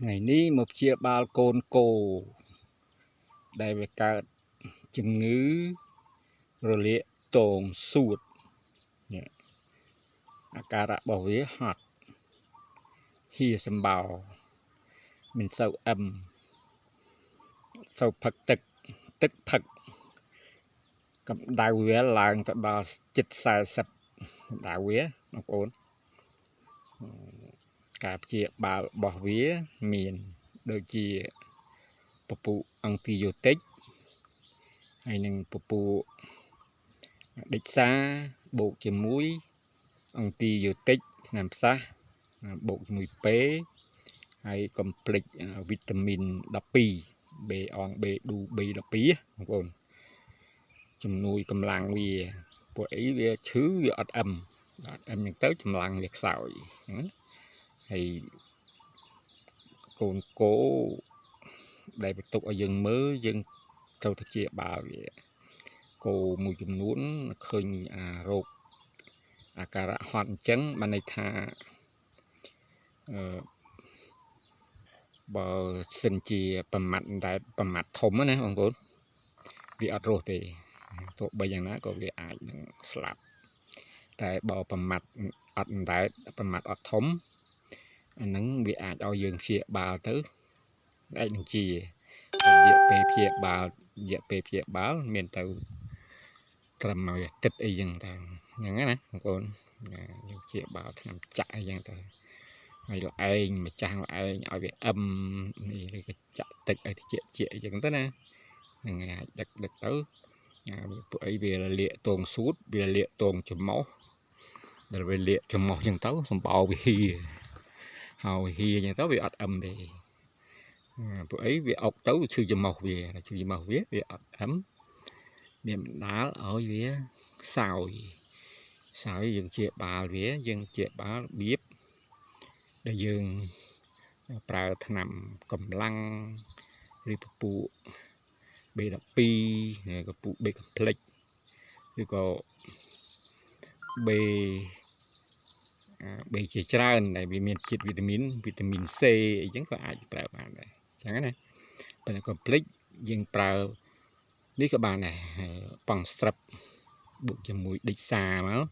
ថ្ងៃនេះមកព្យាបាលកូនគោដែលវាកើតជំងឺរលាកទងសួតនេះអាការៈរបស់វាហត់ហៀសម្បោរមិនសូវអឹមសូវផឹកទឹកទឹកផឹកកម្ដៅវាឡើងទៅដល់ជិត40កម្ដៅវាបងប្អូនការព្យាបាលរបស់វាមានដូចជាពពួកអង់ទីយ៉ូទិកហើយនិងពពួកដិចសាបូកជាមួយអង់ទីយ៉ូទិកថ្នាំផ្សះបូកជាមួយពេហើយកុំភ្លេចវីតាមីន12 B អង B ឌូ B12 បងប្អូនជំនួយកម្លាំងវាពួកអីវាឈឺវាអត់អឹមអត់អឹមអញ្ចឹងទៅកម្លាំងវាខ្សោយហើយកូនគោដែលបន្ទុកឲ្យយើងមើលយើងត្រូវទៅជាបាលវាគោមួយចំនួនឃើញអារោគអាការៈហត់អញ្ចឹងបានន័យថាអឺបើសិនជាប្រមាត់តែប្រមាត់ធំណាបងប្អូនវាអត់រស់ទេទោះបីយ៉ាងណាក៏វាអាចនឹងស្លាប់តែបើប្រមាត់អត់ដែតប្រមាត់អត់ធំអាហ្នឹងវាអាចឲ្យយើងព្យាបាលទៅអាចនឹងជារយៈពេលព្យាបាលរយៈពេលព្យាបាលមានទៅត្រឹមមួយអាទិត្យអីចឹងទៅហ្នឹងណាបងប្អូនយើងព្យាបាលថ្នាំចាក់អីចឹងទៅហើយល្អែងម្ចាស់ល្អែងឲ្យវាអឹមនេះឬក៏ចាក់ទឹកឲ្យតិចជាអីចឹងទៅណាហ្នឹងហើយដឹកដឹកទៅពួកអីវាលាកតងសួតវាលាកតងច្រមុះដល់វាលាកច្រមុះចឹងទៅសំបោវាហៀហើយហៀចឹងទៅវាអត់អឹមទេពួកអីវាអុកទៅវាឈឺច្រមុះវាឈឺច្រមុះវាវាអត់អឹមវាបណ្ដាលឲ្យវាសោយសោយយើងជាបាលវាយើងជាបាលរបៀបដែលយើងប្រើថ្នាំកម្លាំងឬពពួក B12 ឬក៏ពួក B complex ឬក៏ B B ជាច្រើនដែលវាមានជាតិវីតាមីនវីតាមីន C អីចឹងក៏អាចប្រើបានដែរអញ្ចឹងណាប៉ុន្តែ complex យើងប្រើនេះក៏បានដែរប៉ង់ស្ត្រឹបបូកជាមួយឌិចសាមក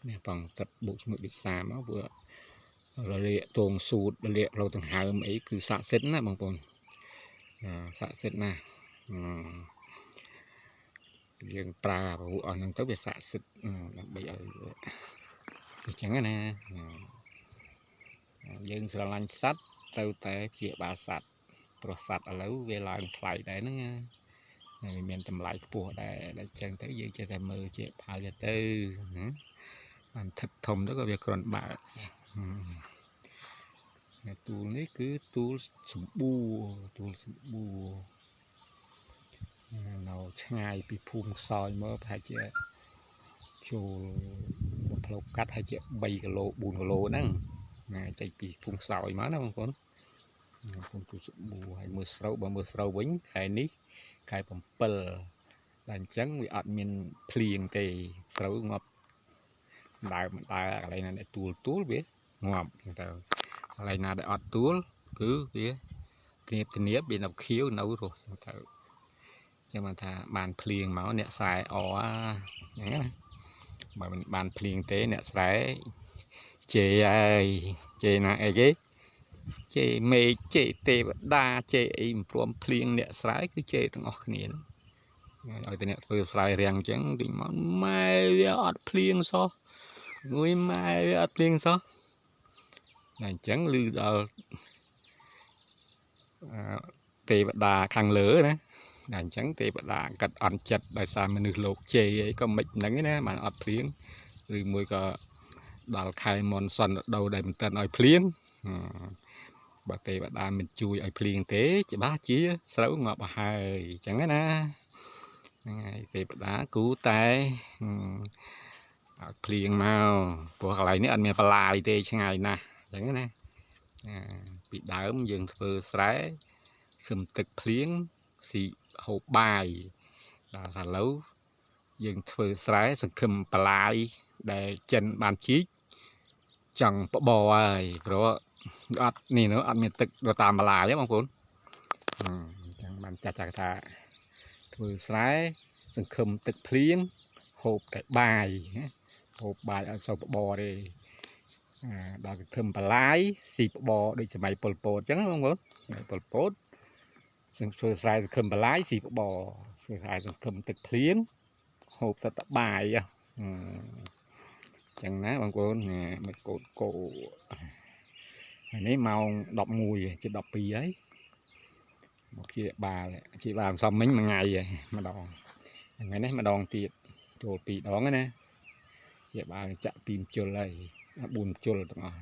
នេះប៉ង់ស្ត្រឹបបូកជាមួយឌិចសាមកព្រោះរលាកទងសួតរលាកផ្លូវដង្ហើមអីគឺស័ក្តិសិទ្ធណាបងប្អូនស័ក្តិសិទ្ធណាយើងប្រើពពួកអស់ហ្នឹងទៅវាស័ក្តិសិទ្ធដើម្បីឲ្យអញ្ចឹងណាយើងស្រឡាញ់សត្វត្រូវតែព្យាបាលសត្វព្រោះសត្វឥឡូវវាឡើងថ្លៃដែរហ្នឹងណាវាមានតម្លៃខ្ពស់ដែរដល់អញ្ចឹងទៅយើងចេះតែមើលជាបាលវាទៅបានថិតធំទៅក៏វាគ្រាន់បើទូលនេះគឺទូលសម្បួរទូលសម្បួរនៅឆ្ងាយពីភូមិខ្សោយមកប្រហែលជាចូលផ្លូវកាត់ហើយជា3គីឡូ4គីឡូហ្នឹងណាចេញពីភូមិខ្សោយមកណាបងប្អូនភូមិទូលសម្បួរហើយមើលស្រូវបើមើលស្រូវវិញខែនេះខែ7ដល់អញ្ចឹងវាអត់មានភ្លៀងទេស្រូវងាប់ដើមដើកន្លែងណាដែលទួលទួលវាងាប់ទៅកន្លែងណាដែលអត់ទួលគឺវាធៀបធៀបវានៅខៀវនៅរស់ទៅចឹងបានថាបានភ្លៀងមកអ្នកស្រែអហ្នឹងណាបើមិនបានភ្លៀងទេអ្នកស្រែជេរហើយជេរណាអីគេជេរមេឃជេរទេវតាជេរអីមិនព្រមភ្លៀងអ្នកស្រែគឺជេរទាំងអស់គ្នាឲ្យតែអ្នកធ្វើស្រែរាំងអញ្ចឹងទីមកម៉ែវាអត់ភ្លៀងសោះមួយម៉ែវាអត់ភ្លៀងសោះតែអញ្ចឹងឮដល់ទេវតាខាងលើណាតែអញ្ចឹងទេវតាកាត់អន់ចិត្តដោយសារមនុស្សលោកជេរអីក៏មិនហ្នឹងណាបានអត់ភ្លៀងឬមួយក៏ដល់ខែមនសុនរដូវដែលមិនទាន់ឲ្យភ្លៀងបើទេវតាមិនជួយឲ្យភ្លៀងទេច្បាស់ជាស្រូវងាប់អស់ហើយអញ្ចឹងណាហ្នឹងហើយទេវតាគូតែឲ្យភ្លៀងមកព្រោះកន្លែងនេះអត់មានបន្លាយទេឆ្ងាយណាស់អញ្ចឹងណាពីដើមយើងធ្វើស្រែខឹមទឹកភ្លៀងស៊ីហូបបាយដល់ឥឡូវយើងធ្វើស្រែសង្ឃឹមបន្លាយដែលចិនបានជីក ចង់បបរហើយព្រោះអត់នេះនោះអត់មានទឹកដល់តាមបន្លាយទេបងប្អូនអញ្ចឹងបានចាស់ចាស់ថាធ្វើស្រែសង្ឃឹមទឹកភ្លៀងហូបតែបាយហូបបាយអត់សូវបបរទេដល់សង្ឃឹមបន្លាយស៊ីបបរដូចសម័យប៉ុលពតអញ្ចឹងបងប្អូនសម័យប៉ុលពតសង្ធ្វើស្រែសង្ឃឹមបន្លាយស៊ីបបរធ្វើស្រែសង្ឃឹមទឹកភ្លៀងហូបសត្វតបាយអញ្ចឹងណាបងប្អូនមួយកូនគោហើយនេះម៉ោង11ជិត12ហើយមកជាបាលជាបាលសំមិញមួយថ្ងៃហើយម្ដងថ្ងៃនេះម្ដងទៀតចូល2ដងណាជាបាលចាក់2ជុលហើយ4ជុលទាំងអស់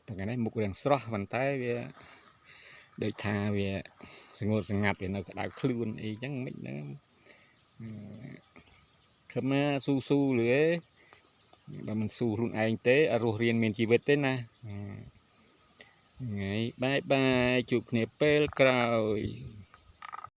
ថ្ងៃនេះមុខរាងស្រស់ប៉ុន្តែវាដូចថាវាសងួតសងាត់វានៅក្តៅខ្លួនអីចឹងមិនហ្នឹងខំណាស៊ូស៊ូលឺបើមិនស៊ូខ្លួនឯងទេអត់រស់រៀនមានជីវិតទេណាថ្ងៃ bye bye ជួបគ្នាពេលក្រោយ។